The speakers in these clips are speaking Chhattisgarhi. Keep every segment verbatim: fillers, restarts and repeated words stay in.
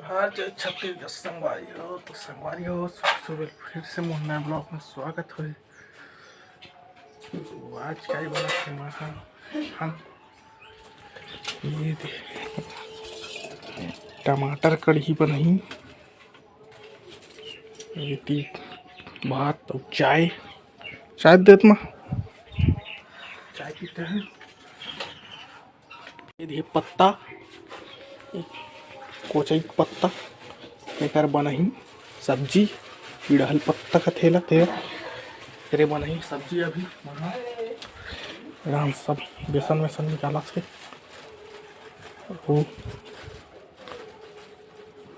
आज छत्तीसगढ़ संगवारी हो, तो संगवारी हो, सुबह सुबह फिर से मोर नया ब्लॉग में स्वागत है। तो आज का ही बना थे माँ हम, हम ये दे, टमाटर कढ़ी बनही, ये ती भात और चाय, चाय देत माँ, चाय पीते हैं। ये दे पत्ता, कोचई पत्ता, एकर बनही सब्जी, इड़हल पत्ता का थेला ते, तेरे बनही सब्जी अभी। राम सब बेसन वेसन निकाला थे। वो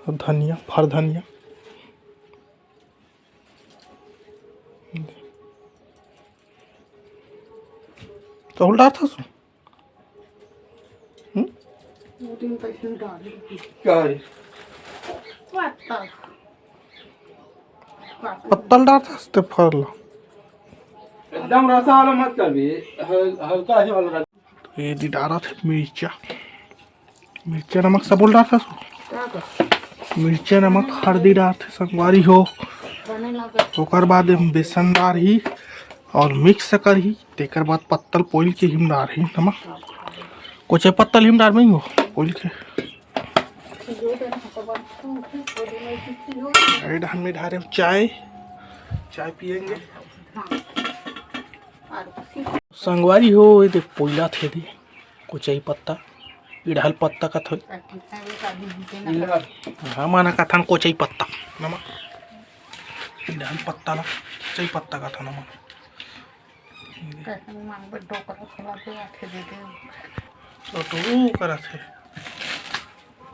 धनिया, फर धनिया। तो उल्टा था सो। हम्म? वो दिन पैसे में डाले। का रे? पत्ता। पत्तल डालता हस ते फल। एकदम रसा वाला मत करबी, हल-, हल्का ही वाला रख। तो ये दी डालत है मिर्चा, मिर्चा नमक सब बोल डालता हस। का कर? मिर्चा नमक हल्दी डालत है संगवारी हो। बने लागत। ओकर बाद एम बेसन डालही और मिक्स करही, तेकर बाद पत्तल पोइल के हिम डालही नमक, कोचे पत्तल हिम डाल में हो पोइल के। ए, डहन में ढारे चाय, चाय पियेंगे। संगवारी हो, ये देख पोइला थे दी, कोचई पत्ता, इड़हल पत्ता का थोड़ी। हाँ, माना कथन कोचई पत्ता, नमा। इड़हल पत्ता ला, कोचई पत्ता का था नमा। कैसे मांगबे डोकरा खिला के आथे दे दे। तो, तो वो करत हे।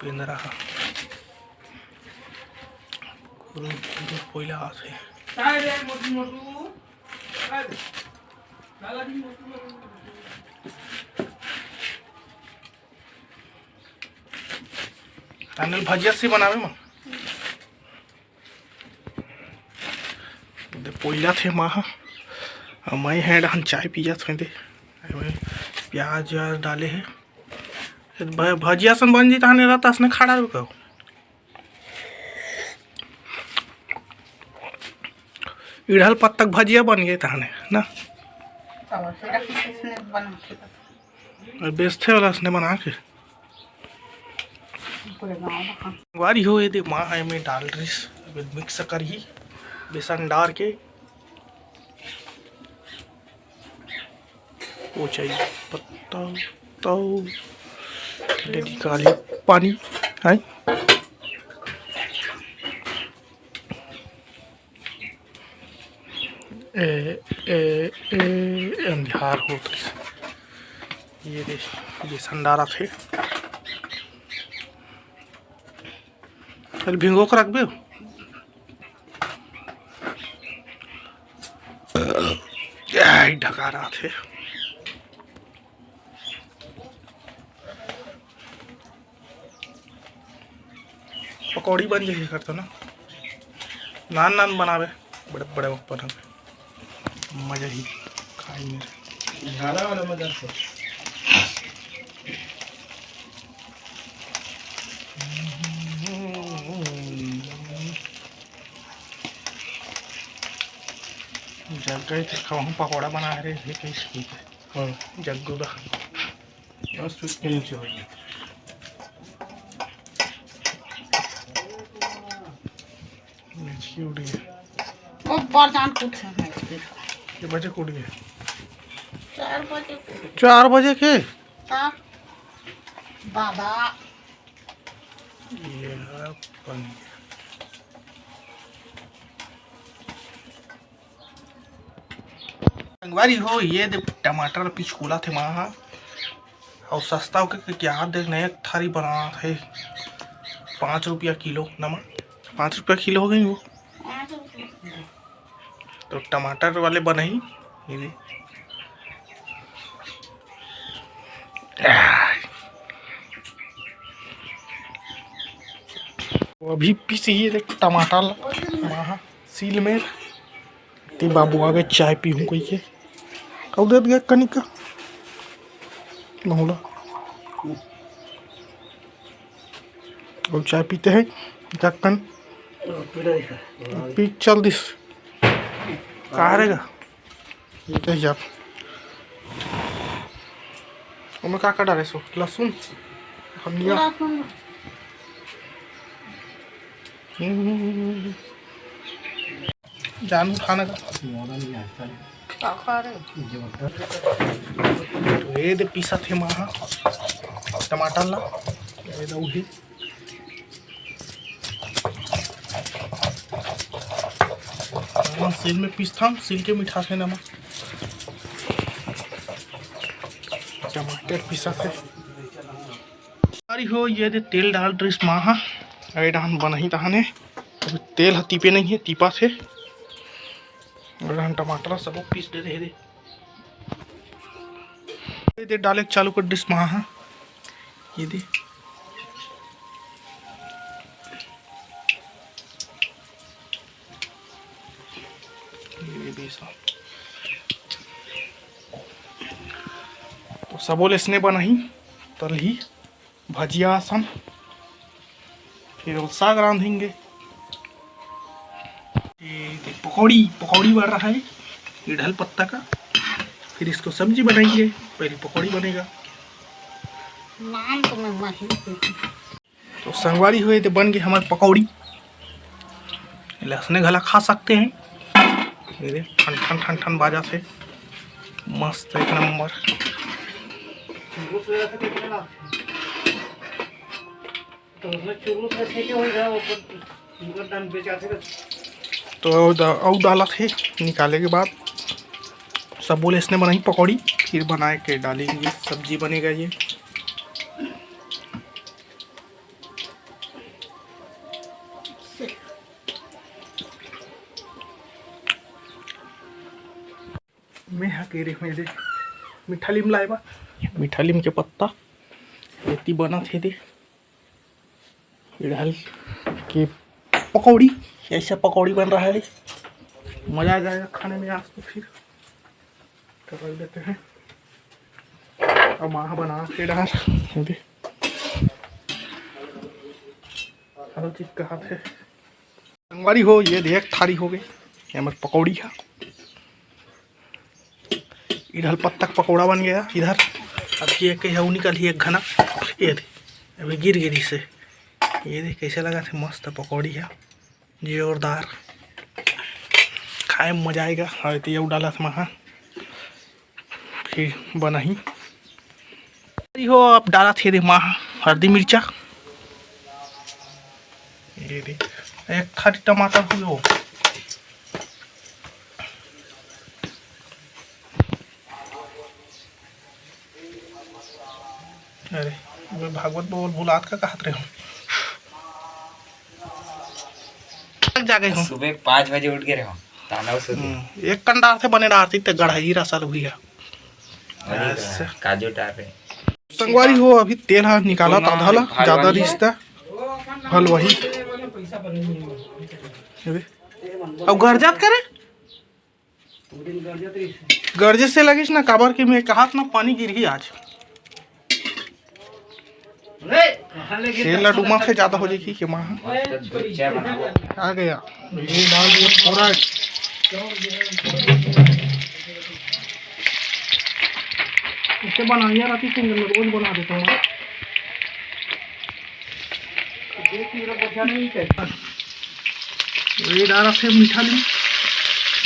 पेंदरा हा। खुरुद, खुरुद कोइला आथे। काय रे मोटू मोटू? काय रे? लाला जी मोटू मोटू। तानेल भजिया से बनावे मन। दे पोइला थे माँ हा। अउ मैं हे डहन चाय पियत हे दे। एमे प्याज व्याज डाले हे। भ-, भजिया सन बन जी तहने रहता असने खड़ा रुको। इड़हल पत्तक भजिया बन गए तहने ना। चलो, तेरा किसने बना के अउ बेचथे वाला असने बना के। पूरे गाँव में खा। संगवारी हो, ये दे माँ हे में डाल रही, मिक्स करही बेसन डाल के। वो चाहिए पत्ता, तो ले निकाली पानी, है। ए, ए, ए, अंधियार होत रहिस। ये दे, बेसन डारत हे। चल भिंगो के रखबे। आई ढका रहा थे। पकौड़ी बन जाही एकर तो ना, नान नान बनावे, बड़े बड़े बनावे, मजा ही खाई में। झाड़ा वाला मजा से। जग्गा ही तो कहूँ पकौड़ा बना रहे थे, कैसे की थे? हाँ। जग्गू दा। बस फिर कहीं से होइए। मिर्ची उड़ी है। वो बार जान कुछ है इसके। ये बजे को उड़ी है? चार बजे। चार बजे के? हाँ। बाबा। ये है पनीर। संगवारी हो, ये दे टमाटर पिचकोला थे माँ हा। अउ सस्ता होके के क्या देख नया थारी बना थे, पाँच रुपया किलो नमक, पाँच रुपया किलो हो गई वो। तो टमाटर वाले बनही, ये दे। वो अभी पीस ही देख टमाटर ला, माँ हा, सील में। ते बाबू आगे चाय पीहूँ कहिके। कब देत गया कनिका? बहुला। अउ चाय पीते हैं, ढक्कन पी चल दिस। का रे गा? ये जा। ओमे का का डाले सो? लहसुन, धनिया। लहसुन। हम्म। जानू खाना का। का खा रहे? तो ये दे पीसत हे माँ हा टमाटर ला। ये दे उही। हाँ, सील में पीसथन, सील के मिठाथे नमा। टमाटर पीसत हे। अरे हो, ये दे तेल डाल ड्रेस माँ हा। अरे डहान बनही तहाने। अभी तेल ह तीपे नहीं है, तीपा थे। अरे डहान टमाटर सबो पीस दे रहे दे। ये दे डाले चालू कर ड्रेस माँ हा। ये दे। ये बेसन। तो सबो ले इसने बनही, तलही भजिया असन। फिर वो साग रांधेंगे। ये देख, पकौड़ी, पकौड़ी बन रहा है, इडहल पत्ता का। फिर इसको सब्जी बनाएंगे, पहले पकौड़ी बनेगा। नाम तो मैं वही तो संगवारी हो, ये दे बन गे हमर पकौड़ी। एला असने घला खा सकते हैं। ये दे, ठन ठन ठन ठन बाजत हे, मस्त एक नंबर। तो अउ दा-, अउ डालत हे, निकाले के बाद सबो ले इसने बनाही पकौड़ी, फिर बनाए के डालेंगे, सब्जी बनेगा ये। मैं हा के रे, मैं दे मीठा लीम लाए बा, मीठा लीम के पत्ता एती बनत हे दे। इडहल के पकौड़ी, ऐसा पकौड़ी बन रहा है, मज़ा आ जाएगा खाने में आज तो। फिर तो रख देते हैं। अब माँ बना के डाल दे। हेलो चिक्का हाथ है। संगवारी हो, ये देख थारी हो गई, ये हमर पकौड़ी है। इधर पत्ता का पकौड़ा बन गया इधर। अब ये के है निकल ही एक घना, ये दे, अभी गिर गिरी से। ये दे कैसे लगा थे, मस्त पकौड़ी है, जोरदार, खाए में मजा आएगा। और ये डाला था महा, फिर बनही। अरे हो, अब डालत हे दे माँ हल्दी मिर्चा। ये दे, एक खाली टमाटर हुए हो। अरे, मैं भागवत बोल भुलात का कहत रहे हूँ। तक जागे हूँ। सुबह पाँच बजे उठ के रहे हूँ, ताना उस दिन। हम्म, एक कंडा से बने डालती ते गढ़ाई रसल हुई है। वही तो है, अच्छा। काजू डाल रहे। संगवारी हो, अभी तेल हा निकालना आधा ला, भागवानी ज्यादा है। रिश्ता हल वही। अबे, अब घर जात करे? गरजे से लगिस ना, काबर कि मैं कहत ना पानी गिरही आज। तेल ला डूमा से ज्यादा हो जाएगी के माँ। मस्त धुच्चा बनाबो। आ गया। ये डाल दिया पूरा। इसे बनाइए राती को, मैं रोज बना देता हूँ। ये डाला थे मीठा नीम।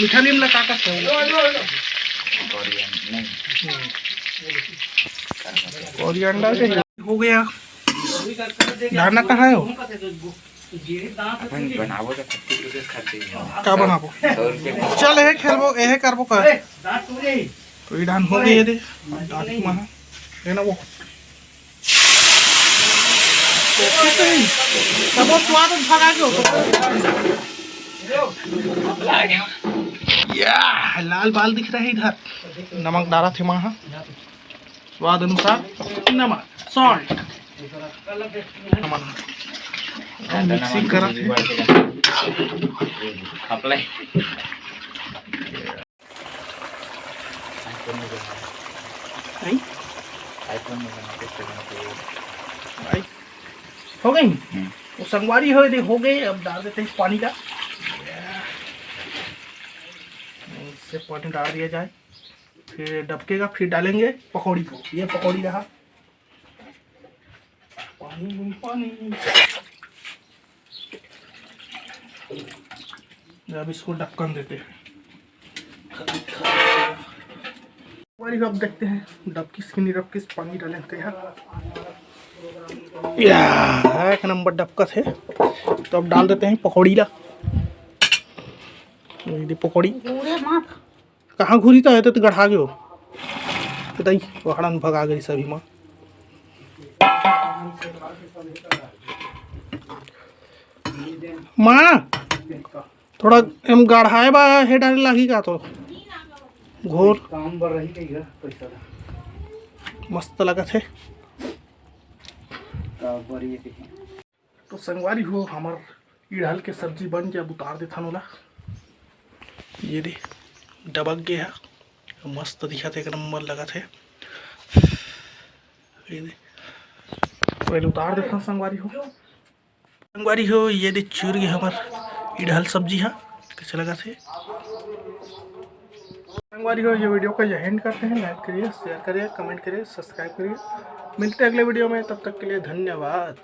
मीठा नीम लगा का थे। कोरियन-, नहीं। कोरिएंडर के हो गया। डालना कहाँ है वो? अपन बनाबो तो खट्टी के खाते हैं। का बनाबो? सौ रुपये में। चल, यह खेलबो, यह करबो का? तो ये डान हो गई है दे। डाल महा। लेना वो। सबो स्वाद भगा के हो। या, लाल बाल दिख रहा है इधर। नमक डाला थे महा। स्वाद अनुसार नमक, salt। नमक। अब mixing करत हे। खपलाई। नहीं? iPhone में बना के चलाते हैं। भाई। हो गई। तो संगवारी हो, ये हो गए। अब डाल देते हैं पानी का, इससे पानी डाल दिया जाए, फिर डबकेगा, फिर डालेंगे पकौड़ी को। ये पकौड़ी रहा, पानी पानी। अब इसको ढक्कन देते हैं। हमारी, अब देखते हैं डबकिस की नहीं डबकिस, पानी डालेंगे यहाँ। या, एक नंबर डबकस है। तो अब डाल देते हैं पकौड़ी ला। ये दे पकौड़ी। पूरे माँ कहाँ घुरी तो है तो गढ़ा गयो। तो दई वहड़न भगा गई सभी माँ। माँ, थोड़ा एम गाढ़ाए बा, हे डाले लागी का तो घोर। काम बर रही कही गा, पैसा ला। मस्त लगत है। का बर ये कही। तो संगवारी हो, हमर इड़हल के सब्जी बन के अब उतार देथन ओला। ये दे, डबक गे है, मस्त दिखत है, एक नंबर लगत है। ये दे, पहले उतार देथन संगवारी हो। संगवारी हो, ये दे चूर गे हमर इड़हल सब्जी हा। कैसे लगा थे संगवारी हो? ये वीडियो को यहीं end करते हैं। लाइक करिए, शेयर करिए, कमेंट करिए, सब्सक्राइब करिए। मिलते हैं अगले वीडियो में, तब तक के लिए धन्यवाद।